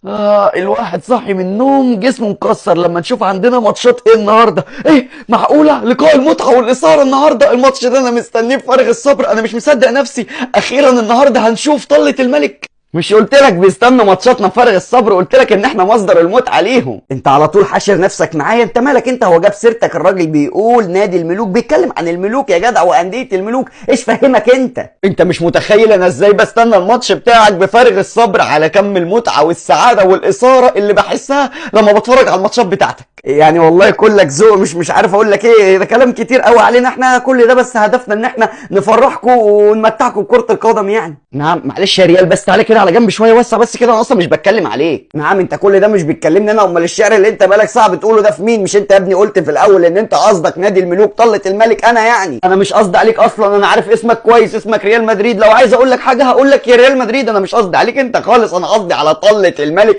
الواحد صاحي من النوم جسمه مكسر لما نشوف عندنا ماتشات ايه النهارده. ايه معقولة لقاء المتعة والاثارة النهارده؟ الماتش ده انا مستنيه بفارغ الصبر، انا مش مصدق نفسي اخيرا النهارده هنشوف طلة الملك. مش قلت لك بيستنوا ماتشاتنا بفارغ الصبر؟ قلت لك ان احنا مصدر المتعة ليهم. انت على طول حاشر نفسك معايا، انت مالك انت؟ هو جاب سيرتك الراجل بيقول نادي الملوك، بيتكلم عن الملوك يا جدع وانديه الملوك. ايش فهمك انت؟ انت مش متخيل انا ازاي بستنى الماتش بتاعك بفارغ الصبر على كم المتعة والسعادة والاثارة اللي بحسها لما بتفرج على الماتشات بتاعتك. يعني والله كلك ذوق، مش عارف اقول لك ايه، ده كلام كتير قوي علينا احنا كل ده، بس هدفنا ان احنا نفرحكم ونمتعكم بكره القدم يعني. نعم معلش يا ريال، بس تعالى كده على جنب شوية، وسع بس كده، انا اصلا مش بتكلم عليك. نعم انت كل ده مش بتكلمني انا؟ امال الشعر اللي انت بالك صعب تقوله ده في مين؟ مش انت يا ابني قلت في الاول ان انت قصدك نادي الملوك طلة الملك؟ انا يعني انا مش قصدي عليك اصلا، انا عارف اسمك كويس، اسمك ريال مدريد. لو عايز اقول لك حاجة هقول لك يا ريال مدريد، انا مش قصدي عليك انت خالص، انا قصدي على طلة الملك.